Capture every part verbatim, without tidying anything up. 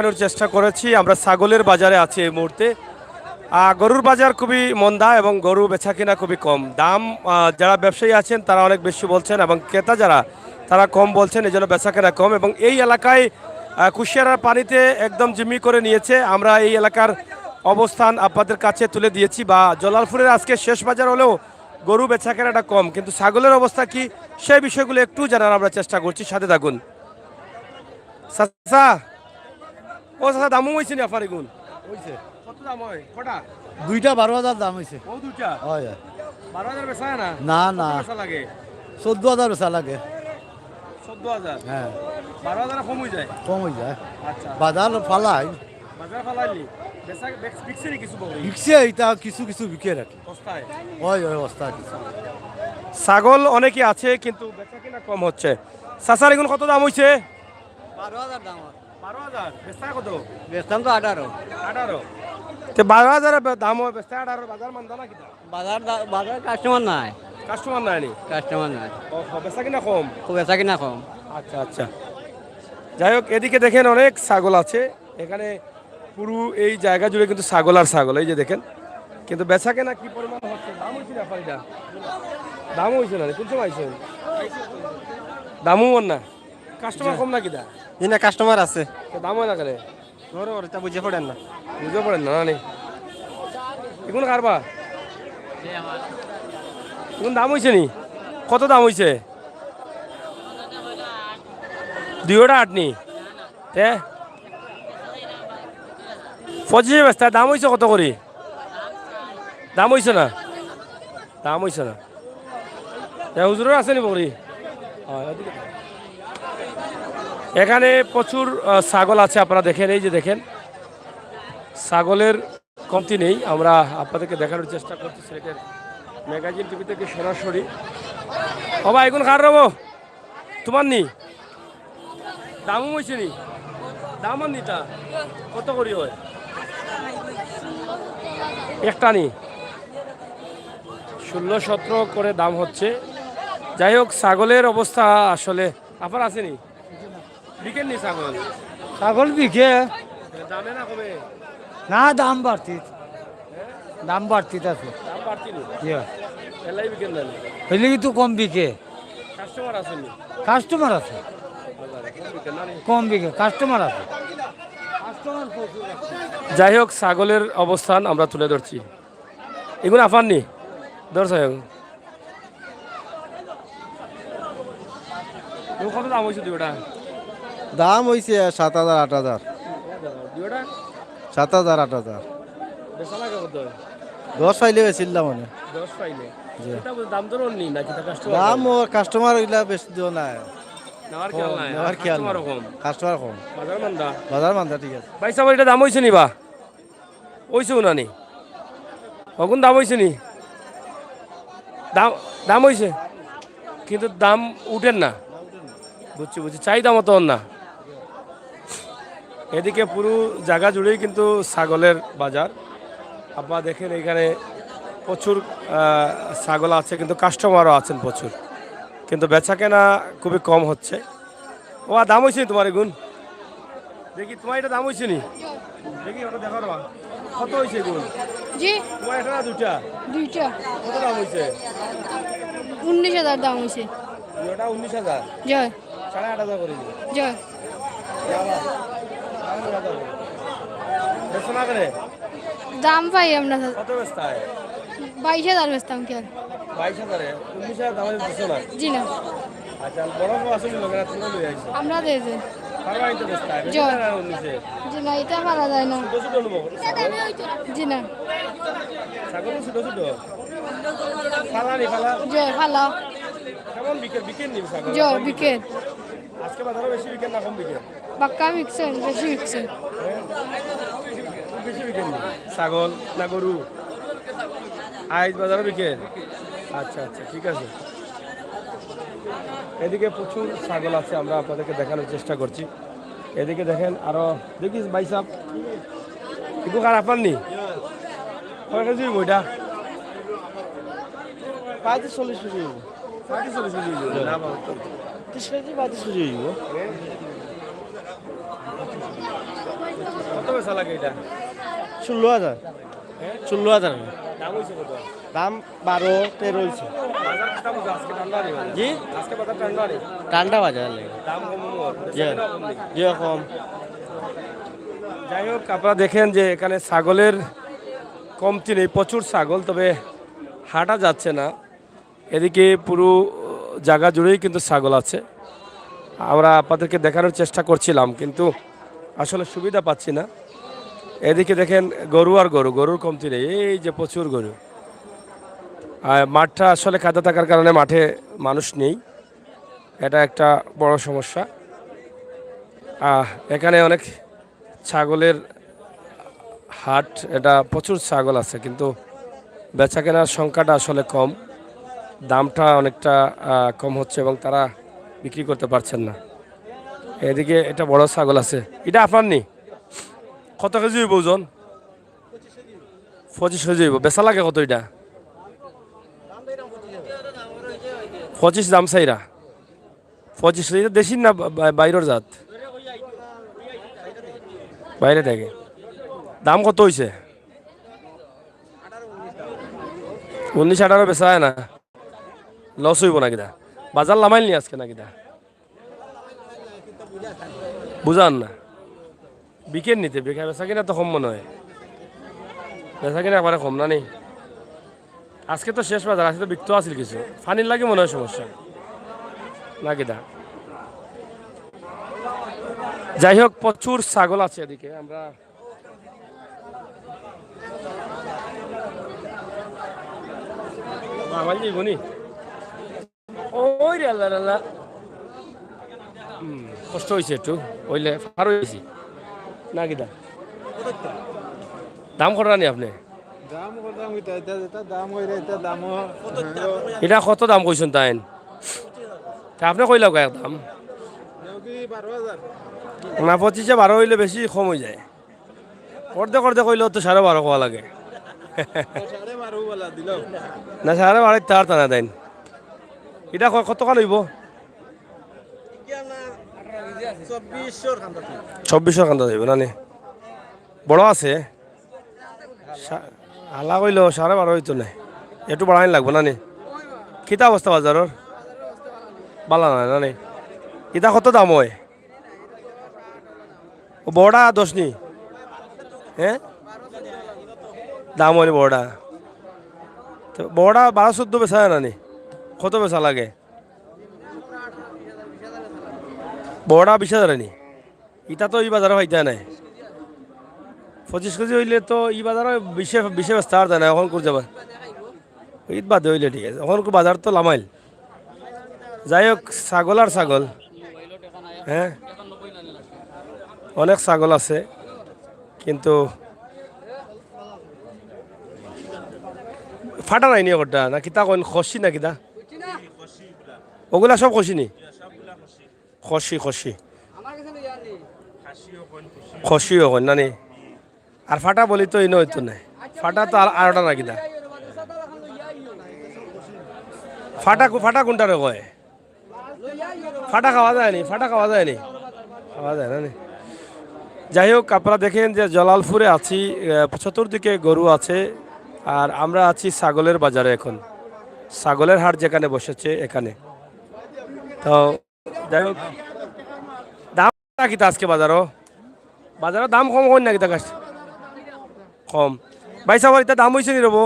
দেখানোর চেষ্টা করেছি। আমরা ছাগলের বাজারে আছি এই মুহূর্তে। আহ, গরুর বাজার খুবই মন্দা এবং গরু বেচা কিনা খুবই কম। দাম, আহ, যারা ব্যবসায়ী আছেন, তারা অনেক বেশি বলছেন এবং ক্রেতা যারা, তারা কম বলছেন, এই জন্য বেচা কেনা কম। এবং এই এলাকায়, আহ, কুশিয়ারার পানিতে একদম জিম্মি করে নিয়েছে। আমরা এই এলাকার অবস্থান আপনাদের কাছে তুলে দিয়েছি, বা জলালপুরের আজকে শেষ বাজার হলেও গরু বেচা কেনাটা কম, কিন্তু ছাগলের অবস্থা কি, সেই বিষয়গুলো একটু জানার আমরা চেষ্টা করছি। সাথে থাকুন। চাচা, ও চাচা, দামও হয়েছে নি আপনার এগুন? হইছে। কত দাম হয়? কটা? দুইটা বারো হাজার দাম হইছে। ও দুইটা? হয়, হয়। বারো হাজার বেচা না? না, না। কত বেচা লাগে? চোদ্দ হাজার বেচা লাগে। চোদ্দ হাজার? হ্যাঁ। বারো হাজার কম হয়ে যায়? কম হয়ে যায়। আচ্ছা। বাজার ফালাই। বাজার ফালাইলি? বেচা, বেচ-, বিকছে নি কিছু বকরি? বিকছে, এটা কিছু কিছু বিকে রাখে। বস্তায়? হয়, হয়, বস্তায় কিছু। ছাগল অনেকে আছে, কিন্তু বেচা কিনা কম হচ্ছে। চাচার এগুন কত দাম হইছে? বারো হাজার দাম হয়। বারো হাজার? বেচা কত? বেচতাম তো আঠারো। আঠারো? তে বারো হাজার বে-, দাম হয়, বেচা আঠারো, বাজার মান্দা না কিতা? বাজার দা-, বাজার কাস্টমার নাই। কাস্টমার নাই নি? কাস্টমার নাই। ও, হ, বেচা কিনা কম? খুব বেচা কিনা কম। আচ্ছা, আচ্ছা। যাই হোক, এদিকে দেখেন অনেক ছাগল আছে। এখানে পুরো এই জায়গা জুড়ে কিন্তু ছাগল আর ছাগল। এই যে দেখেন, কিন্তু বেচা কেনা কি পরিমাণ হচ্ছে? দাম হইছে না, ফারিদা? দাম হইছে না রে, কোন সময় আইছেন? দামও অর না, কাস্টমার কম না কিতা? জি না, কাস্টমার আছে। তো দাম হয় না কেন? ধরো, ওটা বুঝে পড়েন না। বুঝে পড়েন না, না নি? এখন কারবা? এখন দাম হইছে নি? কত দাম হইছে? দুইটা আট নি? তে? পঁচিশে বেচতা, দাম হইছে কত করি? দাম হইছে না? দাম হইছে না। তে হুজুরর আছে নি বকরি? হয়, ওদিকে। এখানে প্রচুর, আহ, ছাগল আছে, আপনারা দেখেন, এই যে দেখেন, ছাগলের কমতি নেই। আমরা আপনাদেরকে দেখানোর চেষ্টা করছি সিলেটের ম্যাগাজিন টিভি থেকে সরাসরি। ও ভাই, এখন কার রব? তোমার নি? দামও হইছে নি? দাম আর নিতা? কত করি হয়? একটা নি? ষোলো সতেরো করে দাম হচ্ছে। যাই হোক, ছাগলের অবস্থা আসলে, আপনার আছে নি? বিকেন নি ছাগল? ছাগল বিকে। দামে না কমে? না, দাম বাড়তি। দাম বাড়তি আছে। দাম বাড়তি নি? ইয়া। এলাই বিকেন না নি? হইলে কিন্তু কম বিকে। কাস্টমার আছে নি? কাস্টমার আছে। কম বিকেন না নি? কম বিকে, কাস্টমার আছে। কাস্টমার প্রচুর আছে। যাই হোক, ছাগলের অবস্থান আমরা তুলে ধরছি। এগুলো আফার নি? ধর সাহেব। ও কত দাম হইছে দুইটা? দাম হইছে সাত হাজার, আট হাজার। দুইটা? সাত হাজার, আট হাজার। বেচা লাগে কত? দশ পাইলে বেচিলাম মানে। দশ পাইলে? জি। এটা বলে দাম দর নি নাকি তা কাস্টমার দাম কম? ও কাস্টমার ওইলা বেশি দিও না। নেওয়ার খেয়াল কম, নাই, নেওয়ার খেয়াল কাস্টমারও নাই। কম। কাস্টমার কম। বাজার মান্দা? বাজার মান্দা, ঠিক আছে। ভাই সাহেব, এটা দাম হইছে নি বা? হইছে উনানি? অগুন দাম হইছে নি? দাম, দাম হইছে, কিন্তু দাম উঠের না। বুঝছি, বুঝছি, চাহিদা মতো না। এদিকে পুরো জায়গা জুড়েই কিন্তু ছাগলের বাজার। আপনারা দেখেন, এখানে প্রচুর, আহ, ছাগল আছে, কিন্তু কাস্টমারও আছেন প্রচুর, কিন্তু বেচা কেনা খুবই কম হচ্ছে। ও, আর দাম হইছে নি তোমার এগুন? দেখি, তোমার এটা দাম হইছে নি? দেখি, ওটা দেখো রে বা। কত হইছে এগুন? জি। তোমার একটা না দুইটা? দুইটা। কত দাম হইছে? উনিশ হাজার দাম হইছে। ওটা উনিশ হাজার? জি। সাড়ে আট হাজার করে দিবো। জি। বেচো না কেনে? দাম পাই আমরা। কত বেচতা হয়? বাইশ হাজার বেচতাম কি আর? বাইশ হাজারে? উনিশ হাজার দাম দিছো না? জি না। আচ্ছা, বড় বড় আছে নি লগে, না তুমি লই আইছো? আমরা দিয়ে যাই। পারবা আনতে বেচতা হয়? জি। বেচতা না উনিশে? জি না, এটা পারা যায় না। ছোট ছোট নেবো। জি না। ছাগল ছোট ছোট? ফালা নি ফালা? জি, ফালা। কেমন বিকেল, বিকেল নি ছাগল? জি, বিকেল। আজকে বাজারে বেশি বিকেল না কম বিকেল? বাক্কা বিকছে, বেশি বিকছে। খুব বেশি বিকেল নি? ছাগল না গরু? আইজ বাজারে বিকেল? আচ্ছা, আচ্ছা, ঠিক আছে। এদিকে প্রচুর ছাগল আছে, আমরা আপনাদেরকে দেখানোর চেষ্টা করছি। এদিকে দেখেন, আরো দেখি ভাই সাহেব, একটু খারাপ পাননি? কয় কেজি হইব এটা? পঁয়ত্রিশ চল্লিশ কেজি হইব। পঁয়ত্রিশ চল্লিশ কেজি হইব? না, বাবা, তো তিরিশ কেজি, পঁয়ত্রিশ কেজি হইব। বেচা লাগে এটা? ষোলো হাজার। ষোলো হাজার। দাম হইছে কত? দাম বারো, তেরো হইছে। বাজার কিতা বুঝা আজকে ঠান্ডা নি? জি? আজকে বাজার ঠান্ডা নি? ঠান্ডা বাজার লাগে। দাম কম কম। জি। জি, কম। যাই হোক, আপনারা দেখেন যে এখানে ছাগলের কমতি নেই, প্রচুর ছাগল, তবে হাঁটা যাচ্ছে না। এদিকে পুরো জায়গা জুড়েই কিন্তু ছাগল আছে। আমরা আপনাদেরকে দেখানোর চেষ্টা করছিলাম, কিন্তু আসলে সুবিধা পাচ্ছি না। এদিকে দেখেন, গরু আর গরু, গরুর কমতি নেই। এই যে প্রচুর গরু। আর মাঠটা আসলে কাদা থাকার কারণে মাঠে মানুষ নেই, এটা একটা বড় সমস্যা। আহ, এখানে অনেক ছাগলের হাট, এটা প্রচুর ছাগল আছে, কিন্তু বেচা কেনার সংখ্যাটা আসলে কম, দামটা অনেকটা আহ, কম হচ্ছে এবং তারা বিক্রি করতে পারছেন না। এদিকে এটা বড় ছাগল আছে, এটা আপনার নি? কত কেজি হইব ওজন? পঁচিশ কেজি হইব। বেচা লাগে কত এটা? পঁচিশ দাম চাইরা। পঁচিশ, এটা দেশি না বা-, বা-, বাইরের জাত? বাইরে থাকে। দাম কত হইছে? উনিশ আঠারো বেচা হয় না, লস হইব না কিতা? বাজার লামাইল নি আজকে না কিতা? বুঝান না। বিকেল নিতে, বেচা কিনা তো কম মনে হয়, বেচা কিনা একবারে কম না নি? আজকে তো শেষ বাজার, আজকে তো বিকতো আছিল কিছু, পানির লাগি মনে হয় সমস্যা, না কিতা? যাই হোক, প্রচুর ছাগল আছে এদিকে। আমরা আমার যে বনি, ওই রে আল্লাহ রে আল্লাহ। হুম, কষ্ট হইছে একটু, হইলে পার হইছি। না কিতা? দাম করা নি আপনি? দাম করতাম কিতা, এটা যেটা দাম হইরে, এটা দাম হয়। এটা কত দাম কইছেন তাইন? তা আপনি কইলাও এক দাম। দাম কি বারো হাজার? না, পঁচিশে বারো হইলে বেশি কম হয়ে যায়। অর্ধেক অর্ধেক হইলেও তো সাড়ে বারো কওয়া লাগে। সাড়ে বারো বলা দিল। না, সাড়ে বারো তার টানা দেন। এটা ক-, কতক্ষণ হইব? চব্বিশশোর কান্দা থাকবে। চব্বিশশোর কান্দা যাইব না নি? বড় আছে? সা-, হালা কইলো সাড়ে বারো হইতো না, একটু বাড়াইন লাগবো না নি? কিতা অবস্থা বাজারর? বালা না, না নি? ইটা কত দাম হয়? ও বড়া দশ নি? হ্যাঁ, দাম হয় নি বড়া? তো বড়া বারো চোদ্দ বেচা যায় না নি? কত বেচা লাগে? বড়া বিশ হাজার নি? ইটা তো ই বাজারো পাইতা নাই। পঁচিশ কেজি হইলে তো ই বাজারো বিশে, বিশে বেচতা আর যায় না, এখন করে যাবা। ঈদ বাদে হইলে ঠিক আছে, এখন বাজার তো লামাইল। যাই হোক, ছাগল আর ছাগল, হ্যাঁ, অনেক ছাগল আছে, কিন্তু ফাটা নাই নি ওটা, না কিতা কইন, খসি না কিতা? ওগুলা সব খসি নি? খসি, খসি। খসিও কইন না নি? আর ফাটা বলি তো ইনো হইতো না। ফাটা তো আর, আরোটা না কিতা? ফাটা কো-, ফাটা কোনটারে কয়? ফাটা খাওয়া যায় নি? ফাটা খাওয়া যায় নি? খাওয়া যায় না নি? যাই হোক, আপনারা দেখেন যে জালালপুরে আছি, আহ, চতুর্দিকে গরু আছে, আর আমরা আছি ছাগলের বাজারে এখন। ছাগলের হাট যেখানে বসেছে এখানে। তো যাই হোক, দাম কিতা আজকে বাজারো? বাজারো দাম কম হয় না কিতা কাছ? কম। ভাই সাহেব, ইটা দাম হইছে নি রবো?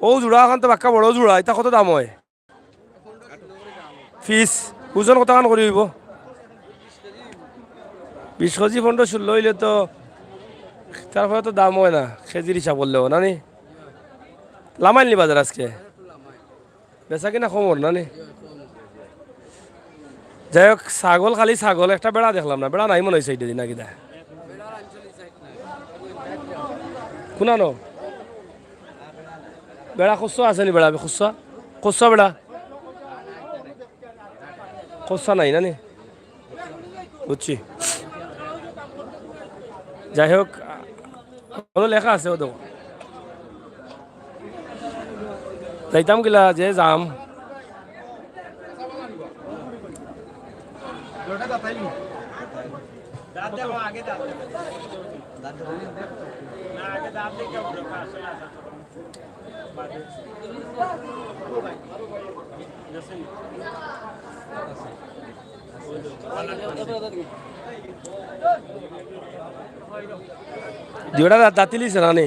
ও জোড়া এখন তো বাক্কা বড় জোড়া, ইটা কত দাম হয়? পিস ওজন কতখান করি হইব? বিশ কেজি, পনেরো, ষোলো হইলে তো তারপরে তো দাম হয় না, কেজির হিসাব করলেও না নি? লামাইল নি বাজার আজকে? বেচা কিনা কম অর না নি? যাই হোক, ছাগল খালি ছাগল, একটা বেড়া দেখলাম না, বেড়া নাই মনে হয় সাইডে দি না কিতা? কুনানো? বেড়া খুচরা আছে নি বেড়া? খুচরা? খুচরা বেড়া? খুচরা নাই না নি? বুঝছি। যাই হোক, কোনো লেখা আছে ও দেখো। যাইতাম কিলা যে যাম। দুইটা দাঁত দাঁতিলিছে না নি?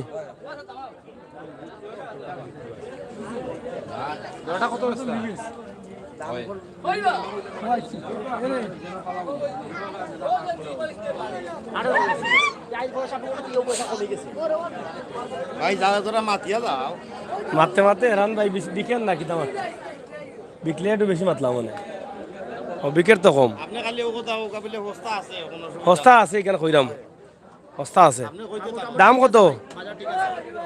ভাই, যারা তোরা মাতিয়া যাও। মারতে মারতে এরান ভাই বিশ-, বিকেন না কিতা মারতে? বিকলে একটু বেশি মাতলাম মানে। ও, বিকের তো কম। আপনি খালি ও কথা, ও কাবিলে হস্তা আছে, কোনো অসুবিধা হস্তা আছে, এখানে কইরাম। হস্তা আছে। আপনি কইতে পারেন। দাম কত?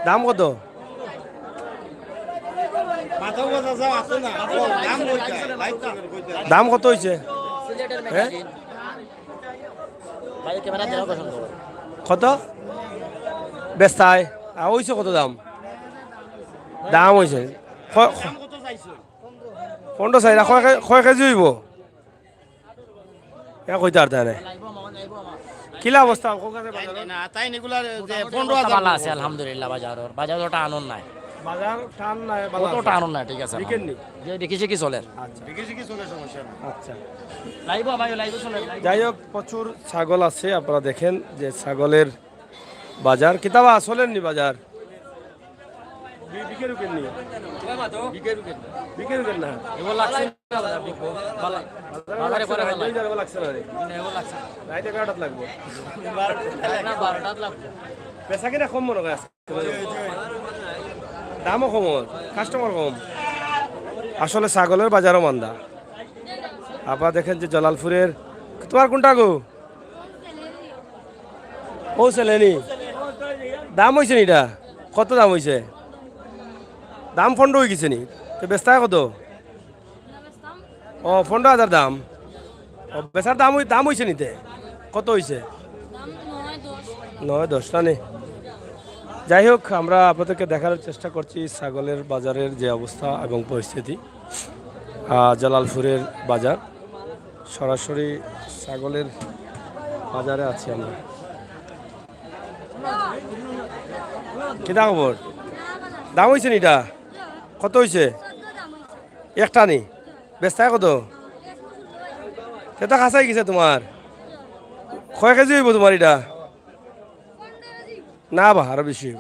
দাম কত? মাথা কথা যাও, আছে না? দাম কইতে, লাইট করেন, কইতে। দাম কত হইছে? হ্যাঁ? ভাই, ক্যামেরা ধরো, পছন্দ করো। কত? বেস্তায়? আর হইছে কত দাম? দাম হইছে। ক-, ক-, দাম কত চাইছো? পনেরো চাইরা, কয় কে-, কয় কেজি হইব? এ কইতে পারতা না। কিলা অবস্থা? কোন কাছে বাজার? না, তাই নিগুলা যে পনেরো হাজার ভালা আছে, আলহামদুলিল্লাহ। বাজার, বাজার ওটা আনন্দ নাই। বাজার টান নাই, ভালা অত আছে। টান নাই, ঠিক আছে, বিকেননি? যে বিকি শিকি চলের। আচ্ছা। বিকি শিকি চলে, সমস্যা নাই। আচ্ছা। লাইভ, ভাই, লাইভ চলে, লাইভ। যাই হোক, প্রচুর ছাগল আছে, আপনারা দেখেন যে ছাগলের বাজার। কিতা বা চলের নি বাজার? বি-, বিকের উকের নি? বিকের উকের। বিকের উকের না? এবার লাগছে না, বাজার বাজারে লাগছে পরে না, ভালো। দুই হাজার লাগছে না রে। না, এবার লাগছে না। রাইতে এগারোটাত লাগবো। না, বারোটাত লাগবো। বেচা কিনা কম মনে হয় আজকে। দামও কম, কাস্টমার কম। আসলে ছাগলের বাজারও মান্দা। আপনারা দেখেন যে জালালপুরের, তোমার কোনটা গো? ও ছেলে নি? দাম হইছে নি এটা? কত দাম হইছে? দাম পনেরো হয়ে গেছে নি? তো বেচতায় কত? ও, পনেরো হাজার দাম। ও, বেচার দাম হই-, দাম হইছে নিতে? কত হইছে? নয় দশ না নি? যাই হোক, আমরা আপনাদেরকে দেখানোর চেষ্টা করছি ছাগলের বাজারের যে অবস্থা এবং পরিস্থিতি। আহ, জালালপুরের বাজার, সরাসরি ছাগলের বাজারে আছি আমরা। কিতা খবর? দাম হইছে নি এটা? কত হইছে? একটা নি? বেচতায় কত? এটা খাসাই গেছে তোমার। কয় কেজি হইব তোমার এটা? না বা, আরো বেশি হইব।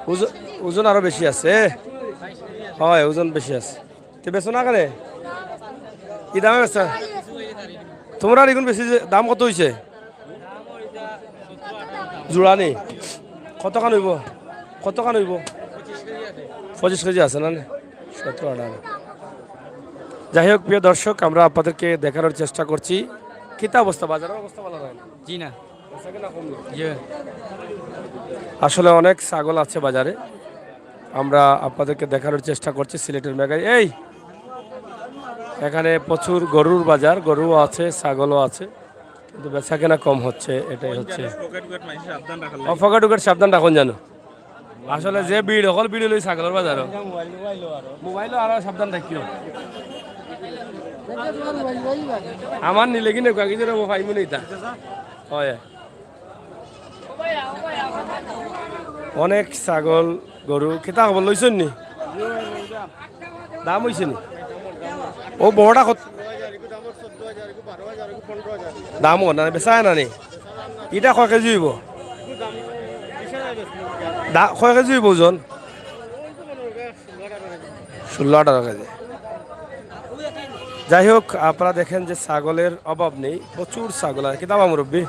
ওজন, ওজন আরো বেশি আছে। হয়, ওজন বেশি আছে। তে বেচো না কেনে? কি দামে বেচা? তোমরা এখন বেশি যে, দাম কত হইছে? জোড়া নি? কতখান হইব? কতখান হইব? পঁচিশ কেজি আছে না নি? সতেরো আঠারো। যাই হোক, প্রিয় দর্শক, আমরা আপনাদেরকে দেখানোর চেষ্টা করছি। কিতা অবস্থা, বাজারের অবস্থা ভালো না? জি না। বেচা কিনা কম না? জি। আসলে অনেক ছাগল আছে বাজারে, আমরা আপনাদেরকে দেখানোর চেষ্টা করছি সিলেটের মেঘায়। এই, এখানে প্রচুর গরুর বাজার, গরুও আছে, ছাগলও আছে, কিন্তু বেচা কেনা কম হচ্ছে, এটাই হচ্ছে। পকেট উকেট মাইনষে সাবধান রাখার ও, লাগে। পকেট উকেট সাবধান রাখুন জানো। আসলে যে ভিড়, হকল ভিড় হইল ছাগলের বাজারও। মোবাইলও আরো সাবধান রাখিও। আমার নিলে কিনে কয়েক কিছু পাইমু নেই তা। হয়। অনেক ছাগল, গরু, কিতা খবর লইছইন নি? দাম হইছে নি? ও বড়টা কত? দাম ও না, বেচা না নি? এটা কয় কেজি হইব? দা-, কয় কেজি হইব ওজন? ষোলো আঠারো কেজি। যাই হোক, আপনারা দেখেন যে ছাগলের অভাব নেই, প্রচুর ছাগল আছে। কিতা বা মুরব্বি?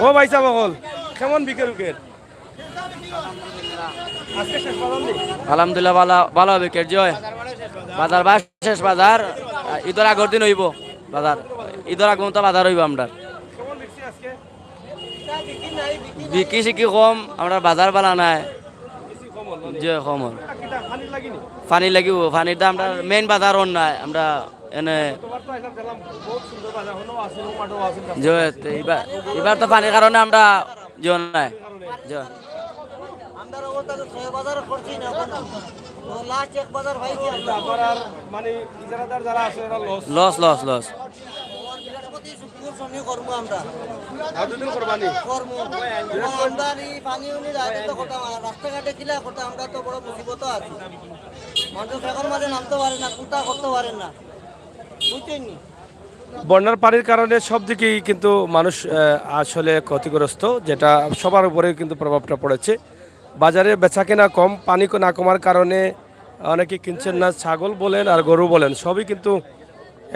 ও ভাই সাহেব, অকল কেমন বিকেল উকেল? আজকে শেষ বাজার নি? আলহামদুলিল্লাহ, ভালা, ভালা বিকেল, জি অয়। বাজার বা শেষ বাজার, ঈদর আগর দিন অইব বাজার, ঈদর আগ পর্যন্ত বাজার অইব আমরার। কেমন বিকছি আজকে? বিকি শিকি কম, আমরার বাজার ভালা নায়। জি, কম অয়। পানি লাগিনি? পানি লাগিবো, পানির দাম আমরার মেইন বাজার অর নায়, আমরা এনে। জি, তে ইবার, ইবার তো পানির কারণে আমরা জি অর নায়। জি। আমরার অবস্থা তো ছয় বাজার করছি না। তো লাস্ট এক বাজার পাইছি আমরা। আবার আর মানে ইজারাদার যারা আছে, এরা লস। Loss loss loss. বৃহস্পতি, শুক্র, শনি করবো আমরা। আর দুদিন কোরবানি। করবো। আমরার এই পানি উনি রাজনীতি করতাম, আর রাস্তাঘাটে কিলা করতাম, আমরা তো বড় মুসিবত আছি। মানুষ এখন মাঝে নামতে পারে না, কুটা করতে পারে না, বুঝছেন নি? বন্যার পানির কারণে সব দিকেই কিন্তু মানুষ আহ, আসলে ক্ষতিগ্রস্ত, যেটা সবার উপরে কিন্তু প্রভাবটা পড়েছে। বাজারে বেচাকেনা কম, পানি ক- না কমার কারণে অনেকে কিনছেন না। ছাগল বলেন আর গরু বলেন, সবই কিন্তু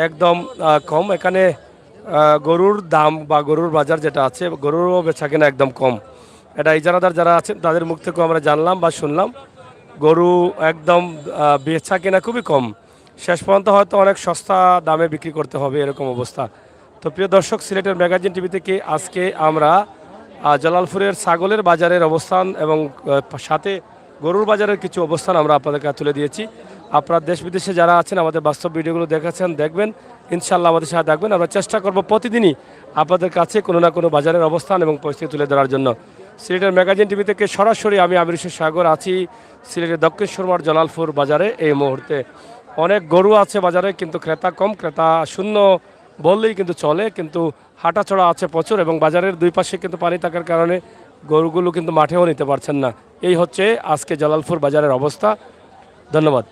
একদম আহ, কম। এখানে আহ, গরুর দাম বা গরুর বাজার যেটা আছে, গরুরও বেচাকেনা একদম কম। এটা ইজারাদার যারা আছেন, তাদের মুখ থেকেও আমরা জানলাম বা শুনলাম, গরু একদম আহ, বেচাকেনা খুবই কম। শেষ পর্যন্ত হয়তো অনেক সস্তা দামে বিক্রি করতে হবে, এরকম অবস্থা। তো প্রিয় দর্শক, সিলেটের ম্যাগাজিন টিভি থেকে আজকে আমরা আহ, জালালপুরের ছাগলের বাজারের অবস্থান এবং আহ, সাথে গরুর বাজারের কিছু অবস্থান আমরা আপনাদের কাছে তুলে দিয়েছি। আপনারা দেশ বিদেশে যারা আছেন, আমাদের বাস্তব ভিডিওগুলো দেখেছেন, দেখবেন, ইনশাল্লাহ আমাদের সাথে থাকবেন। আমরা চেষ্টা করব প্রতিদিনই আপনাদের কাছে কোনো না কোনো বাজারের অবস্থান এবং পরিস্থিতি তুলে ধরার জন্য। সিলেটের ম্যাগাজিন টিভি থেকে সরাসরি আমি আমির হোসেন সাগর আছি সিলেটের দক্ষিণ সুরমার জালালপুর বাজারে। এই মুহূর্তে অনেক গরু আছে বাজারে, কিন্তু ক্রেতা কম, ক্রেতা শূন্য বললেই কিন্তু চলে, কিন্তু হাঁটাচড়া আছে প্রচুর এবং বাজারের দুই পাশে কিন্তু পানি থাকার কারণে গরুগুলো কিন্তু মাঠেও নিতে পারছেন না। এই হচ্ছে আজকে জালালপুর বাজারের অবস্থা। ধন্যবাদ।